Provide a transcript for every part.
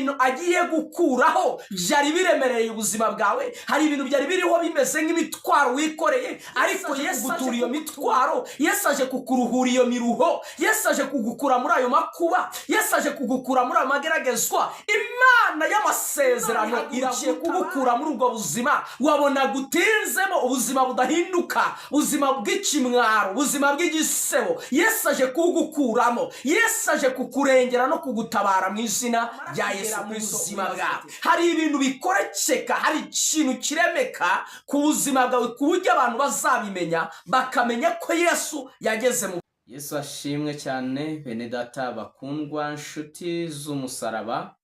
Ibintu agiye gukuraho byari biremereye ubuzima bwawe. Hari ibintu byari biriho bimeze nk'imitwaro wikoreye, ariko Yesu kugutura iyo mitwaro, Yesu aje kukuruhura iyo miruho, Yesu aje kugukura muri ayo makuba, Yesu aje kugukura muri ayo mageragezwa. Imana y'amasezerano iragiye kugukura muri ubwo buzima wabona gutinzemo, ubuzima budahinduka, ubuzima bw'ikimwaro, ubuzima bw'igisebo. Yesu aje kugukuramo, Yesu aje kukurengera no kugutabara mu izina rya Yesu Kristo. Buzima bwawe hari ibintu bikorekeka, hari ikintu kiremeka ku buzima bwawe ku buryo abantu bazabimenya, bakamenya ko Yesu yageze mu Yesu ashimwe cyane. Bene data bakundwa, nshuti z'umusaraba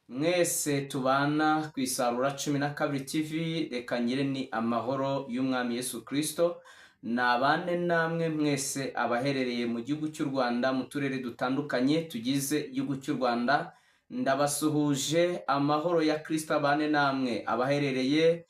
mwese tubana ku Isarura 12 TV, reka ngire ni amahoro y'Umwami Yesu Kirisito nabane namwe mwese abaherereye mu gihugu cy'u Rwanda, mu turere dutandukanye tugize igihugu cy'u Rwanda. Ndabasuhuje, amahoro ya Kirisito abane namwe. Abaherereye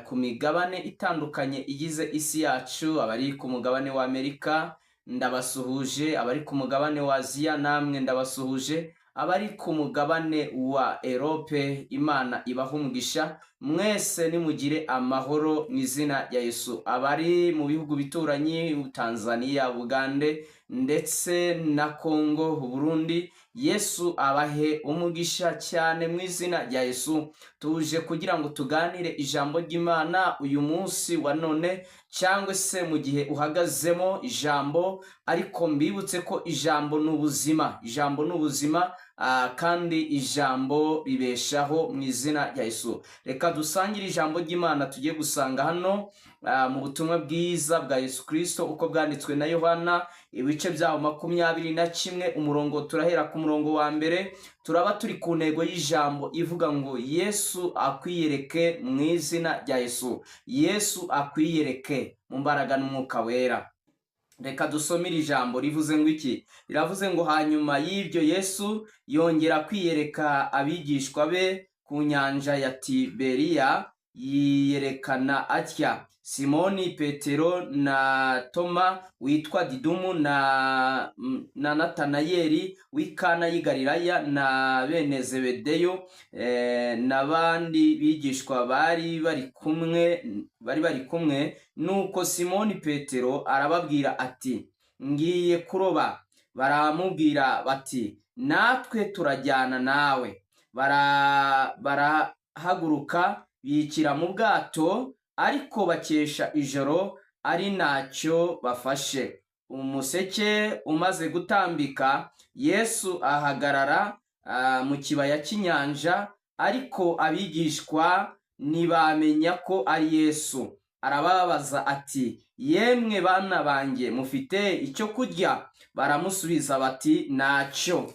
ku migabane itandukanye igize isi yacu, abari ku mugabane wa Amerika ndabasuhuje, abari ku mugabane wa Aziya namwe ndabasuhuje, abari ku mugabane wa Erope, Imana ibaha umugisha mwese, nimugire amahoro mu izina rya Yesu. Abari mu bihugu bituranyi, Tanzania, Bugande ndetse na Kongo, Burundi, Yesu abahe umugisha cyane mu izina rya Yesu. Tuje kugira ngo tuganire ijambo ry'Imana uyu munsi wa none, cyangwa se mu gihe uhagazemo ijambo. Ariko mbibutse ko ijambo ni ubuzima, ijambo ni ubuzima, kandi ijambo ribeshaho mu izina rya Yesu. Reka dusangire ijambo ry'Imana tugiye gusanga hano mu butumwa bwiza bwa Yesu Kirisito uko bwanditswe na Yohana, ibice byaho 21, umurongo turahera ku murongo wa mbere. Turaba turi ku ntego y'ijambo ivuga ngo "Yesu akwiyereke mu izina rya Yesu". Yesu akwiyereke mu mbaraga n'umwuka wera. Reka dusome iri jambo. Rivuze ngo iki? Riravuze ngo: "Hanyuma y'ibyo Yesu yongera kwiyereka abigishwa be ku nyanja ya Tiberiya, yiyerekana atya: Simoni Petero na Toma witwa Didumu na Natanayeli w'i Kana y'i Galilaya na bene Zebedeyo n'abandi bigishwa bari bari kumwe. Nuko Simoni Petero arababwira ati: 'Ngiye kuroba.' Baramubwira bati: 'Natwe turajyana nawe.' Barahaguruka bikira mu bwato, ariko bakesha ijoro ari ntacyo bafashe. Umuseke umaze gutambika, Yesu ahagarara mu kibaya cy'inyanja, ariko abigishwa ntibamenya ko ari Yesu. Arababaza ati: 'Yemwe bana banjye, mufite icyo kurya?' Baramusubiza bati: 'Ntacyo.'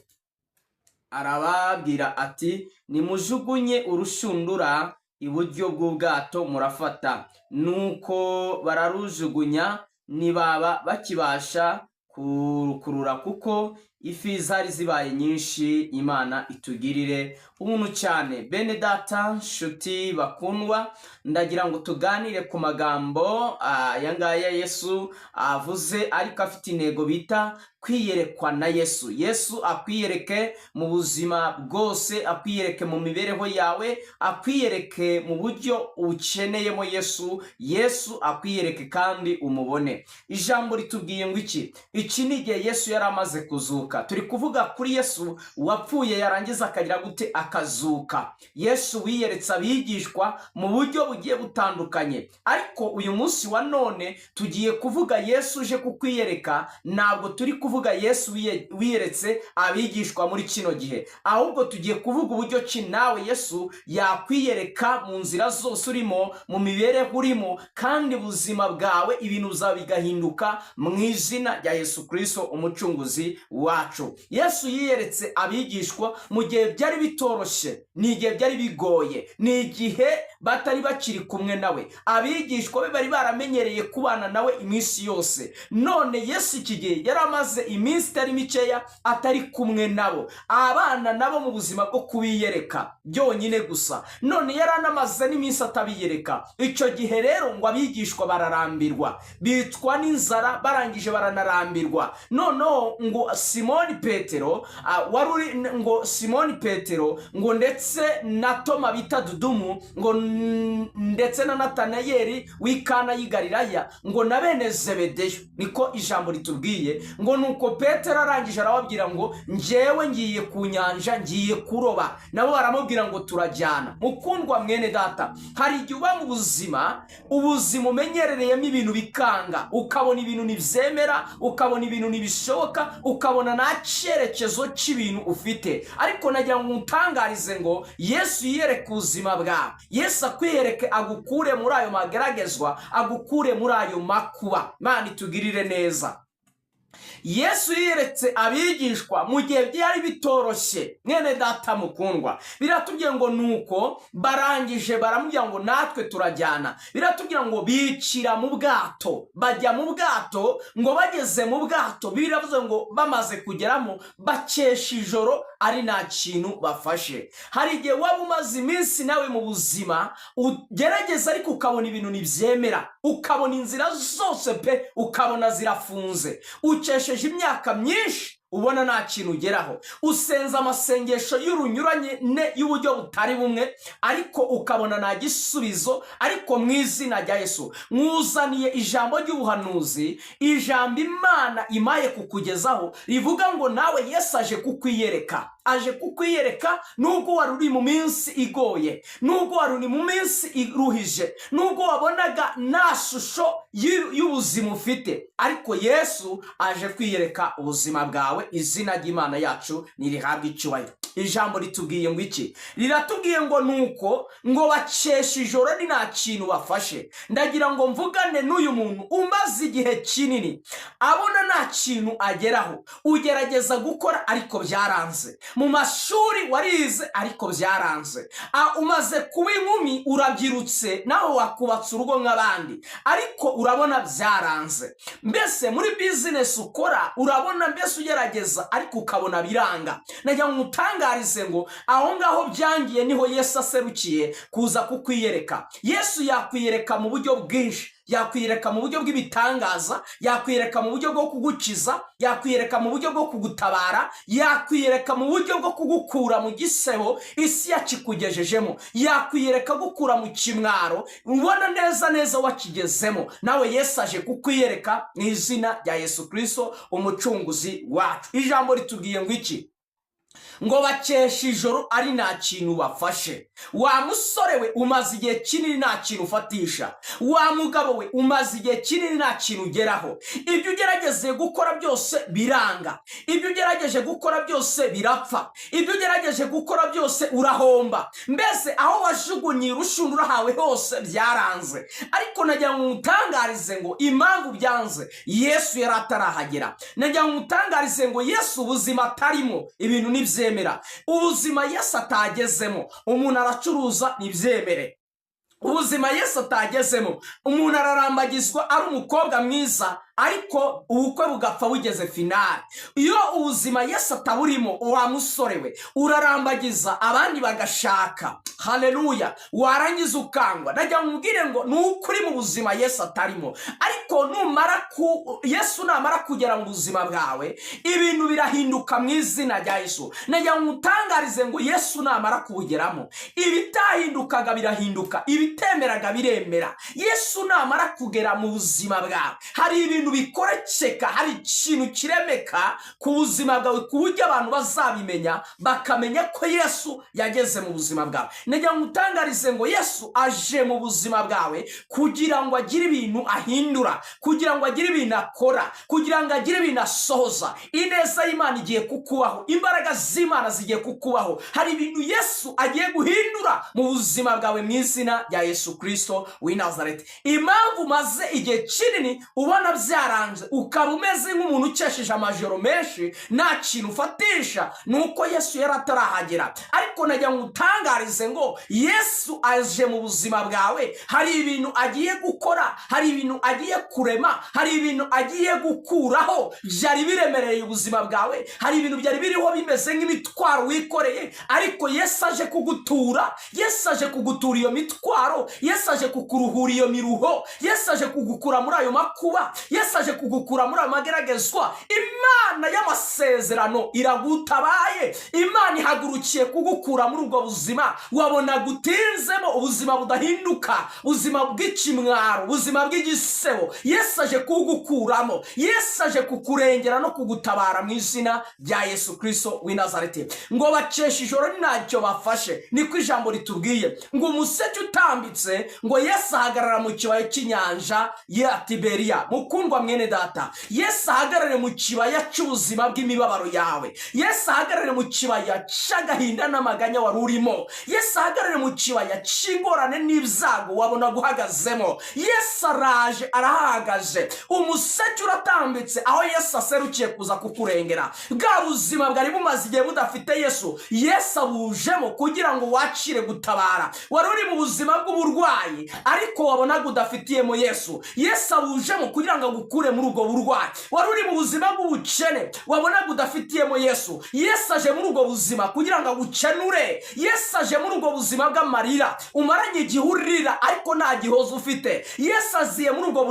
Arababwira ati: 'Nimujugunye urushundura iburyo bw'ubwato, murafata.' Nuko bararujugunya, ntibaba bakibasha kurukurura kuko ifi zari zibaye nyinshi." Imana itugirire ubuntu cyane. Bene data, nshuti bakundwa, ndagira ngo tuganire ku magambo aya ngaya Yesu avuze, ariko afite intego bita kwiyerekwa na Yesu. Yesu akwiyereke mu buzima bwose, akwiyereke mu mibereho yawe, akwiyereke mu buryo ukeneyemo Yesu. Yesu akwiyereke kandi umubone. Ijambo ritubwiye ngo iki? Iki ni igihe Yesu yari amaze kuzuka. Turi kuvuga kuri Yesu wapfuye, yarangiza akagira gute? Akazuka. Yesu wiyeretse abigishwa mu buryo bugiye butandukanye, ariko uyu munsi wa none tugiye kuvuga Yesu uje kukwiyereka. Ntabwo turi kuvuga Yesu wiyeretse abigishwa muri kino gihe, ahubwo tugiye kuvuga uburyo ki nawe Yesu yakwiyereka mu nzira zose urimo, mu mibereho urimo, kandi ubuzima bwawe ibintu byawe bigahinduka mu izina rya Yesu Kirisito umucunguzi wacu. Yesu yiyeretse abigishwa mu gihe byari bitoroshye, ni igihe byari bigoye, ni igihe batari bakiri kumwe nawe. Abigishwa be bari baramenyereye kubana nawe iminsi yose. None Yesu iki gihe yari amaze iminsi itari mikeya atari kumwe nabo, abana nabo mu buzima bwo kubiyereka byonyine gusa. None yari anamaze n'iminsi atabiyereka. Icyo gihe rero ngo abigishwa bararambirwa, bicwa n'inzara, barangije baranarambirwa. Noneho ngo Simoni Petero arababwira ati: "Ngiye kuroba." Simoni Petero, wari uri, ngo Simoni Petero, ngo ndetse na Toma bita Dudumu, ngo ndetse na Natanayeli w'i Kana y'i Galilaya, ngo na bene Zebedeyo. Niko ijambo ritubwiye. Ngo nuko Petero arangije arababwira ngo: "Njyewe ngiye ku nyanja, ngiye kuroba." Nabo baramubwira ngo: "Turajyana." Mukundwa mwene data, hari igihe uba mu buzima, ubuzima umenyerereyemo ibintu bikanga, ukabona ibintu ntibyemera, ukabona ibintu ntibishoboka, ukabona nta cyerekezo cy'ibintu ufite. Ariko nagira ngo utangarize ngo Yesu yiyereke ubuzima bwawe, Yesu akwiyereke, agukure muri ayo mageragezwa, agukure muri ayo makuba. Imana itugirire neza. Yesu yiyeretse abigishwa mu gihe byari bitoroshye. Mwene data mukundwa, biratubwiye ngo nuko barangije baramubwira ngo: "Natwe turajyana." Biratubwira ngo bicira mu bwato, bajya mu bwato. Ngo bageze mu bwato, biravuze ngo bamaze kugeramo bakesha ijoro ari nta kintu bafashe. Hari igihe waba umaze iminsi nawe mu buzima ugerageza, ariko ukabona ibintu ntibyemera, ukabona inzira zose pe, ukabona zirafunze. Ukesheje imyaka myinshi ubona nta kintu ugeraho, usenza amasengesho y'urunyuranye y'uburyo butari bumwe, ariko ukabona nta gisubizo. Ariko mu izina rya Yesu mwuzaniye ijambo ry'ubuhanuzi, ijambo Imana imaye kukugezaho rivuga ngo nawe Yesu aje kukwiyereka, aje kukwiyereka. Nubwo wari uri mu minsi igoye, nubwo wari uri mu minsi iruhije, nubwo wabonaga nta shusho y'ubuzima ufite, ariko Yesu aje kwiyereka ubuzima bwawe. Izina ry'Imana yacu ntirihabwe icyubahiro. Ijambo ritubwiye ngo iki? Riratubwiye ngo nuko ngo bakesha ijoro ni nta kintu bafashe. Ndagira ngo mvugane n'uyu muntu umaze igihe kinini abona nta kintu ageraho. Ugerageza gukora ariko byaranze, mu mashuri warize ariko byaranze, umaze kuba inkumi, urabyirutse, nawe wakubatse urugo nk'abandi ariko urabona byaranze. Mbese muri bizinesi ukora urabona mbese ugerageza ariko ukabona biranga. Nagira ngo utangarize ngo aho ngaho byangiye niho Yesu aserukiye kuza kukwiyereka. Yesu yakwiyereka mu buryo bwinshi: yakwiyereka mu buryo bw'ibitangaza, yakwiyereka mu buryo bwo kugukiza, yakwiyereka mu buryo bwo kugutabara, yakwiyereka mu buryo bwo kugukura mu gisebo isi yakikugejejemo, yakwiyereka gukura mu kimwaro ubona neza neza wakigezemo. Nawe Yesu aje kukwiyereka mu izina rya Yesu Kirisito umucunguzi wacu. Ijambo ritubwiye ngo iki? Ngo bakesha ijoro ari nta kintu bafashe. Wa musore we, umaze igihe kinini nta kintu ufatisha. Wa mugabo we, umaze igihe kinini nta kintu ugeraho. Ibyo ugerageje gukora byose biranga, ibyo ugerageje gukora byose birapfa, ibyo ugerageje gukora byose urahomba. Mbese aho wajugunye urushundura hawe hose byaranze. Ariko nagira ngo ngutangarize ngo impamvu byanze, Yesu yari atarahagera. Nagira ngo ngutangarize ngo Yesu ubuzima atarimo ibintu ntibyemera, ubuzima Yesu atagezemo umuntu aracuruza ntibyemere, ubuzima Yesu atagezemo umuntu ararambagizwa ari umukobwa mwiza ariko ubukwe bugapfa bugeze finale. Iyo ubuzima Yesu ataburimo, wa musore we, urarambagiza abandi bagashaka, haleluya, warangiza ukangwa. Najya nkubwire ngo ni ukuri mu buzima Yesu atarimo, ariko numara ku Yesu namara kugera mu buzima bwawe, ibintu birahinduka mu izina rya Yesu. Najya nkutangarize ngo Yesu namara kubugeramo, ibitahindukaga birahinduka, ibitemeraga biremera. Yesu namara kugera mu buzima bwawe, hari ibintu bikorekeka, hari ikintu kiremeka ku buzima bwawe ku buryo abantu bazabimenya, bakamenya ko Yesu yageze mu buzima bwawe. Nagira ngo utangarize ngo Yesu aje mu buzima bwawe kugira ngo agire ibintu ahindura, kugira ngo agire ibintu akora, kugira ngo agire ibintu asohoza. Ineza y'Imana igiye kukubaho, imbaraga z'Imana zigiye kukubaho. Hari ibintu Yesu agiye guhindura mu buzima bwawe mu izina rya Yesu Kirisito w'i Nazareti. Impamvu umaze igihe kinini ubona byaranze, ukaba umeze nk'umuntu ukesheje amajoro menshi nta kintu ufatisha, ni uko Yesu yari atarahagera. Ariko nagira ngo utangarize ngo Yesu namara kugera mu buzima bwawe, ngutangarize ngo Yesu aje mu buzima bwawe. Hari ibintu agiye gukora, hari ibintu agiye kurema, hari ibintu agiye gukuraho byari biremereye ubuzima bwawe. Hari ibintu byari biriho bimeze nk'imitwaro wikoreye, ariko Yesu aje kugutura. Yesu aje kugutura iyo mitwaro. Yesu aje kukuruhura iyo miruho. Yesu aje kugukura muri ayo makuba. Yesu aje kugukura muri ayo mageragezwa. Imana y'amasezerano iragutabaye. Imana ihagurukiye kugukura muri ubwo buzima wabonaga utinzemo, ubuzima budahinduka, ubuzima bw'ikimwaro, ubuzima bw'igisebo. Yesu aje kugukuramo. Yesu aje kukurengera no kugutabara mu izina rya Yesu Kirisito w'i Nazareti. Ngo bakesha ijoro ntacyo bafashe, niko ijambo ritubwiye. Ngo umuseke utambitse, ngo Yesu ahagarara mu kibaya cy'inyanja ya Tiberiya. Mukundwa mwene data, Yesu ahagarare mu kibaya cy'ubuzima bw'imibabaro yawe. Yesu ahagarare mu kibaya cy'agahinda n'amaganya wari urimo. Yesu ahagarare mu kibaya cy'ingorane n'ibyago wabonaga uhagazemo. Yesu araje, arahahagaze. Umuseke uratambitse aho Yesu aserukiye kuza kukurengera. Bwa buzima bwari bumaze igihe budafite Yesu, Yesu abujemo kugira ngo wakire gutabara. Wari uri mu buzima bw'uburwayi ariko wabonaga udafitiyemo Yesu, Yesu abujemo kugira ngo agukure muri ubwo burwayi. Wari uri mu buzima bw'ubukene wabonaga udafitiyemo Yesu, Yesu aje muri ubwo buzima kugira ngo agukenure. Yesu aje muri ubwo buzima bw'amarira umaranye igihe urira ariko nta gihozo ufite. Yesu aziye muri ubwo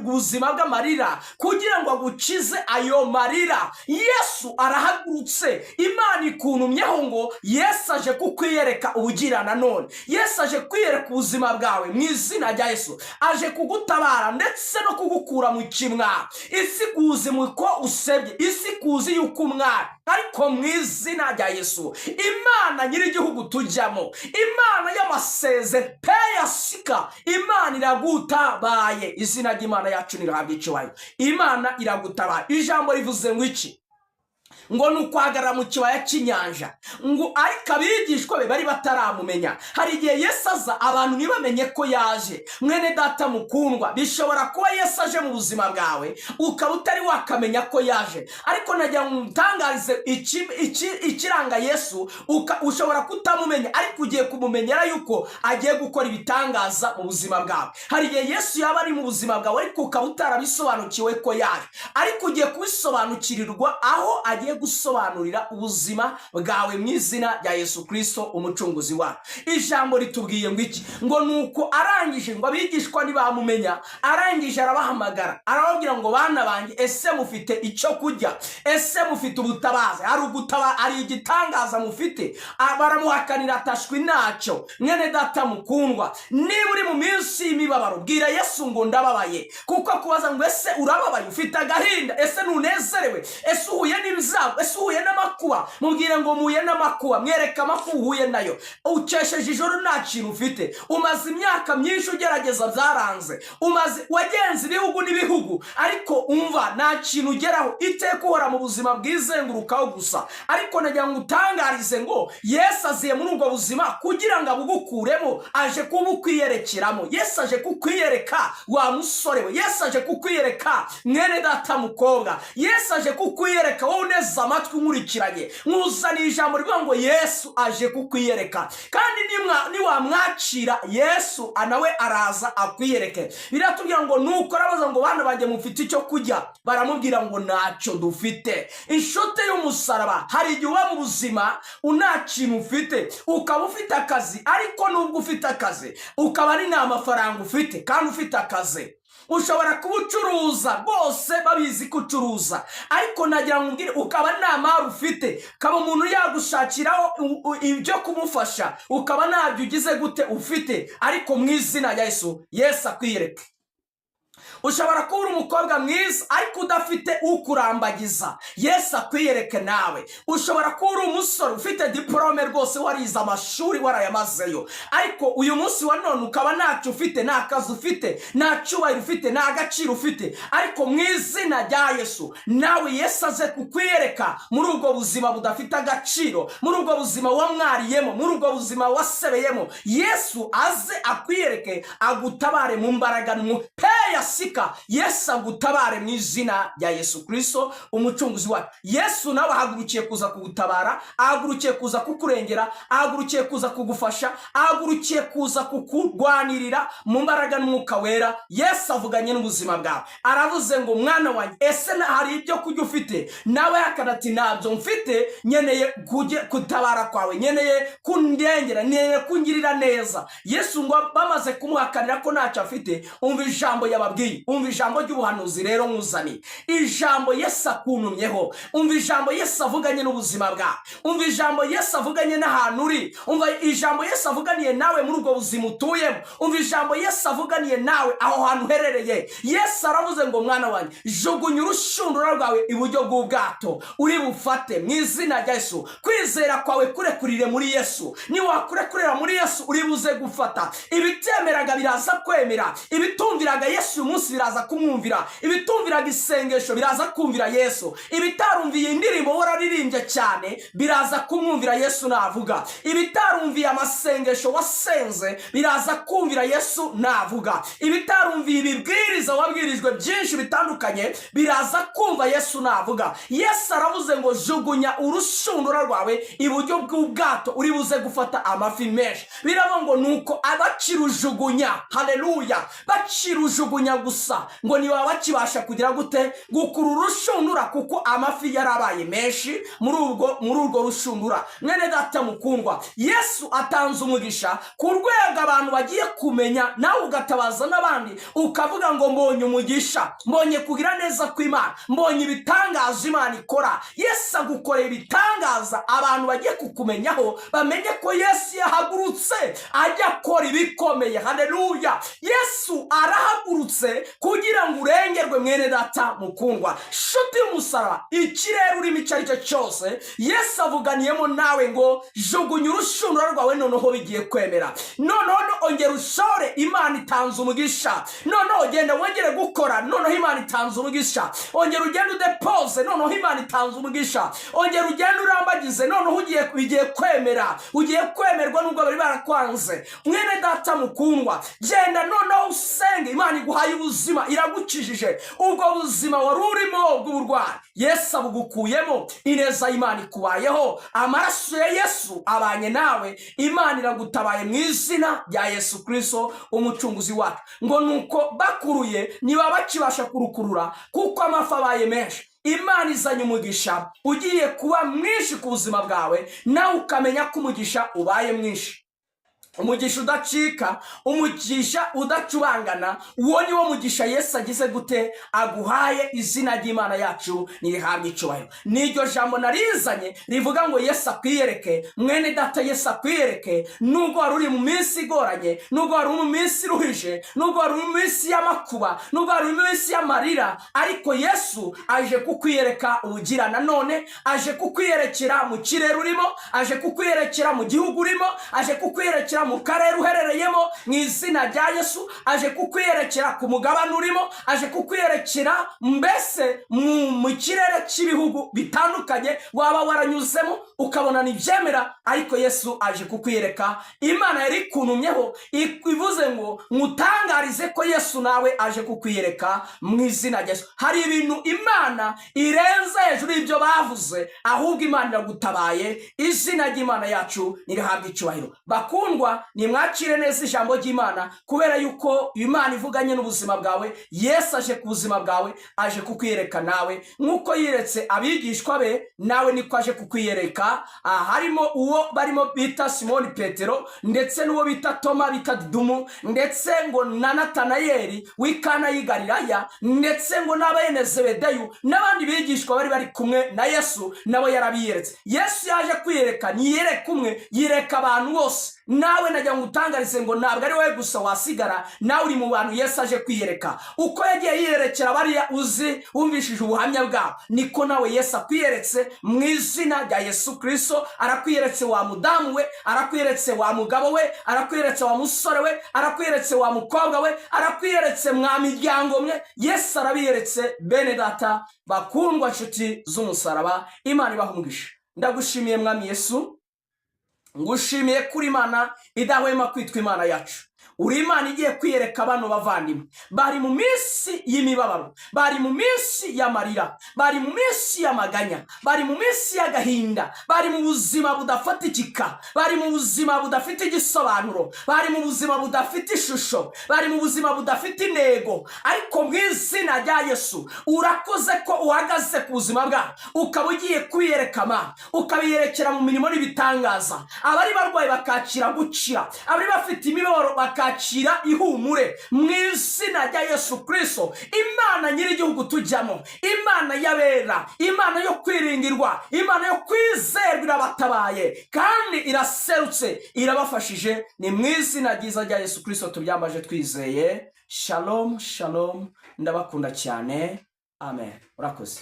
buzima bw'amarira kugira ngo agukize ayo marira. Yesu arahagurutse. Imana ikuntumyeho ngo Yesu aje kukwiyereka ubugira nanone. Yesu aje kwiyereka ubuzima bwawe mu izina rya Yesu. Aje kugutabara ndetse no kugukura mu kimwaro. Isi kuzi ko usebye, isi kuzi yuko umwara, ariko mu izina rya Yesu, Imana nyir'igihugu tujyamo, Imana y'amaseze peyasika, Imana iragutabaye. Izina ry'Imana yacu nirihabwa icyubahiro. Imana iragutabaye. Ijambo rivuze ngo iki? Ngo ni ukuhagarara mu kibaya cy'inyanja, ngo ariko abigishwa be bari bataramumenya. Hari igihe Yesu aza abantu ntibamenye ko yaje. Mwene data mukundwa, bishobora kuba Yesu aje mu buzima bwawe ukaba utari wakamenya ko yaje, ariko nagira ngo ngutangarize ikiranga Yesu. Ushobora kutamumenya, ariko ugiye kumumenyera yuko agiye gukora ibitangaza mu buzima bwawe. Hari igihe Yesu yaba ari mu buzima bwawe ariko ukaba utarabisobanukiwe ko yaje, ariko ugiye kubisobanukirirwa aho agiye gusobanurira ubuzima bwawe mu izina rya Yesu Kirisito umucunguzi wacu. Ijambo ritubwiye ngo iki? Ngo nuko arangije, ngo abigishwa ntibamumenya. Arangije arabahamagara, arababwira ngo: "Bana banjye, ese mufite icyo kurya? Ese mufite ubutabazi? Hari ugutaba, hari igitangaza mufite?" Baramuhakanira, atashwi ntacyo. Mwene data mukundwa, niba uri mu minsi y'imibabaro, bwira Yesu ngo: "Ndababaye." Kuko kubaza ngo: "Ese urababaye? Ufite agahinda? Ese ntunezerewe? Ese uhuye n'ibyago? Ese uhuye n'amakuba?" Mubwire ngo: "Muhuye n'amakuba." Mwereke amakuba uhuye nayo. Ukesheje ijoro nta kintu ufite, umaze imyaka myinshi ugerageza byaranze, umaze wagenze ibihugu n'ibihugu ariko umva nta kintu ugeraho, iteka uhora mu buzima bwizengurukaho gusa. Ariko nagira ngo utangarize ngo Yesu aziye muri ubwo buzima kugira ngo abugukuremo. Aje kubukwiyerekeramo. Yesu aje kukwiyereka, wa musore we. Yesu aje kukwiyereka, mwene data mukobwa. Yesu aje kukwiyereka, wowe uneze amatwi nkurikiranye. Nkuzaniye ijambo rivuga ngo Yesu aje kukwiyereka, kandi niwamwakira Yesu nawe araza akwiyereke. Biratubwira ngo nuko arabaza ngo: "Bana banjye, mufite icyo kurya?" Baramubwira ngo: "Ntacyo dufite." Inshuti y'umusaraba, hari igihe uba mu buzima nta kintu ufite, ukaba ufite akazi, ariko nubwo ufite akazi ukaba ari nta mafaranga ufite kandi ufite akazi. Ushobora kuba ucuruza rwose, babizi ko ucuruza, ariko nagira ngo umbwire, ukaba nta mari ufite, ukaba umuntu yagushakiraho ibyo kumufasha ukaba ntabyo ugize gute ufite. Ariko mu izina rya Yesu, Yesu akwiyereke. Ushobora kuba uri umukobwa mwiza ariko udafite ukurambagiza, Yesu akwiyereke nawe. Ushobora kuba uri umusore ufite diporome rwose, warize amashuri warayamazeyo, ariko uyu munsi wa none ukaba ntacyo ufite, nta kazi ufite, nta cyubahiro ufite, nta gaciro ufite. Ariko mu izina rya Yesu, nawe Yesu aze kukwiyereka muri ubwo buzima budafite agaciro, muri ubwo buzima wamwariyemo, muri ubwo buzima wasebeyemo. Yesu aze akwiyereke, agutabare mu mbaraga peya. Yasika Yesu agutabare mu izina rya Yesu Kirisito, umucunguzi wacu. Yesu nawe ahagurukiye kuza kugutabara, ahagurukiye kuza kukurengera, ahagurukiye kuza kugufasha, ahagurukiye kuza kukurwanirira mu mbaraga n'Umwuka Wera. Yesu avuganye n'ubuzima bwawe, aravuze ngo: "Mwana wanjye, ese hari ibyo kurya ufite?" Nawe yakana ati: "Ntabyo mfite, nkeneye gutabara kwawe, nkeneye kundengera, nkeneye kungirira neza." Yesu ngo bamaze kumuhakanira ko ntacyo afite, umva ijambo yababwiye, umva ijambo ry'ubuhanuzi rero nkuzaniye, ijambo Yesu akuntumyeho. Umva ijambo Yesu avuganye n'ubuzima bwawe, umva ijambo Yesu avuganye n'ahantu uri, umva ijambo Yesu avuganiye nawe muri ubwo buzima utuyemo, umva ijambo Yesu avuganiye nawe aho hantu uherereye. Yesu aravuze ngo: "Mwana wanjye, jugunya urushundura rwawe iburyo bw'ubwato, uri bufate mu izina rya Yesu." Kwizera kwawe kurekurire muri Yesu. Niwakurekurira muri Yesu, uri buze gufata. Ibitemeraga biraza kwemera, ibitumviraga Yesu uyu munsi biraza kumwumvira, ibitumviraga isengesho biraza kumvira Yesu, ibitarumviye indirimbo wararirimbye cyane biraza kumwumvira Yesu navuga, ibitarumviye amasengesho wasenze biraza kumvira Yesu navuga, ibitarumviye ibibwiriza wabwirijwe byinshi bitandukanye biraza kumva Yesu navuga. Yesu aravuze ngo: "Jugunya urushundura rwawe iburyo bw'ubwato, uri buze gufata amafi menshi." Biravuga ngo nuko abakirujugunya, haleluya, bakirujugunya gusa, ngo ntibaba bakibasha kugira gute? Gukurura urushundura, kuko amafi yarabaye menshi muri urwo rushundura. Mwene data mukundwa, Yesu atanze umugisha ku rwego abantu bagiye kumenya, nawe ugatabaza n'abandi, ukavuga ngo: "Mbonye umugisha, mbonye kugira neza kw'Imana, mbonye ibitangaza Imana ikora." Yesu agukorera ibitangaza, abantu bagiye kukumenyaho, bamenye ko Yesu yahagurutse ajya akora ibikomeye. Haleluya! Yesu arahagurutse kugira ngo urengerwe. Mwene data mukundwa, shuti y'umusaraba, ikirere urimo icyo ari cyo cyose, Yesu avuganiyemo nawe ngo: "Jugunya urushundura rwawe, noneho bigiye kwemera. Noneho ongera ushore, Imana itanze umugisha. Noneho genda wongere gukora, noneho Imana itanze umugisha. Ongera ugende udepoze, noneho Imana itanze umugisha. Ongera ugende urambagize, noneho bigiye kwemera, ugiye kwemerwa nubwo bari barakwanze." Mwene data mukundwa, genda noneho usenge. Imana iguhaye ubuzima, iragukijije. Ubwo buzima wari urimo bw'uburwayi, Yesu abugukuyemo. Ineza y'Imana ikubayeho, amaraso ya Yesu abanye nawe, Imana iragutabaye mu izina rya Yesu Kirisito, umucunguzi wacu. Ngo nuko bakuruye, niba bakibasha kurukurura kuko amafi abaye menshi. Imana izanye umugisha ugiye kuba mwinshi ku buzima bwawe, nawe ukamenya ko umugisha ubaye mwinshi, umugisha udacika, umugisha udacubangana. Uwo ni wo mugisha Yesu agize gute? Aguhaye. Izina ry'Imana yacu ntirihabwe icyubahiro. N'iryo jambo narizanye rivuga ngo Yesu akwiyereke. Mwene data, Yesu akwiyereke. Nubwo wari uri mu minsi igoranye, nubwo wari uri mu minsi iruhije, nubwo wari uri mu minsi y'amakuba, nubwo wari uri mu minsi y'amarira, ariko Yesu aje kukwiyereka ubugira nanone. Aje kukwiyerekera mu kirere urimo, aje kukwiyerekera mu gihugu urimo, aje kukwiyerekera mu karere uherereyemo mu izina rya Yesu, aje kukwiyerekera ku mugabane urimo, aje kukwiyerekera mbese mu kirere cy'ibihugu bitandukanye waba waranyuzemo ukabona ntibyemera, ariko Yesu aje kukwiyereka. Imana yari ikuntumyeho, ivuze ngo nkutangarize ko Yesu nawe aje kukwiyereka mu izina rya Yesu. Hari ibintu Imana irenze hejuru y'ibyo bavuze, ahubwo Imana iragutabaye. Izina ry'Imana yacu nirihabwe icyubahiro. Bakundwa, nimwakire neza ijambo ry'Imana, kubera yuko Imana ivuganye n'ubuzima bwawe. Yesu aje ku buzima bwawe, aje kukwiyereka nawe nk'uko yiretse abigishwa be, nawe niko aje kukwiyereka. Harimo uwo barimo bita Simoni Petero, ndetse n'uwo bita Toma bita Didumu, ndetse ngo na Natanayeli w'Ikana y'i Galilaya, ndetse ngo n'abene Zebedeyu n'abandi bigishwa bari kumwe na Yesu, nabo yarabiyeretse. Yesu yaje kwiyereka, ntiyereka umwe, yireka abantu bose. Nawe najya ngo utangarize ngo ntabwo ari wowe gusa wasigara, nawe uri mu bantu Yesu aje kwiyereka. Uko yagiye yiyerekera bariya uzi wumvishije ubuhamya bwabo, niko nawe Yesu akwiyeretse mu izina rya Yesu Kirisito. Arakwiyeretse wa mudamu we, arakwiyeretse wa mugabo we, arakwiyeretse wa musore we, arakwiyeretse wa mukobwa we, arakwiyeretse mwa miryango mwe. Yesu arabiyeretse. Bene data bakundwa, nshuti z'umusaraba, Imana ibaha umugisha. Ndagushimiye, Mwami Yesu, ngushimiye kuri Imana idahwema kwitwa Imana yacu. Uri Imana igiye kwiyereka bano bavandimwe bari mu minsi y'imibabaro, bari mu minsi y'amarira, bari mu minsi y'amaganya, bari mu minsi y'agahinda, bari mu buzima budafatikika, bari mu buzima budafite igisobanuro, bari mu buzima budafite ishusho, bari mu buzima budafite intego. Ariko mu izina rya Yesu, urakoze ko uhagaze ku buzima bwabo, ukaba ugiye kwiyereka, ukabiyerekera mu mirimo n'ibitangaza. Abari barwaye bakakira gukira, abari bafite imibabaro bakakira ihumure, mu izina rya Yesu Kirisito. Imana nyir'igihugu tujyamo, Imana y'abera, Imana yo kwiringirwa, Imana yo kwizerwa, irabatabaye kandi iraserutse, irabafashije. Ni mu izina ryiza rya Yesu Kirisito tubyambaje twizeye. Shalom, shalom, ndabakunda cyane. Amen. Urakoze.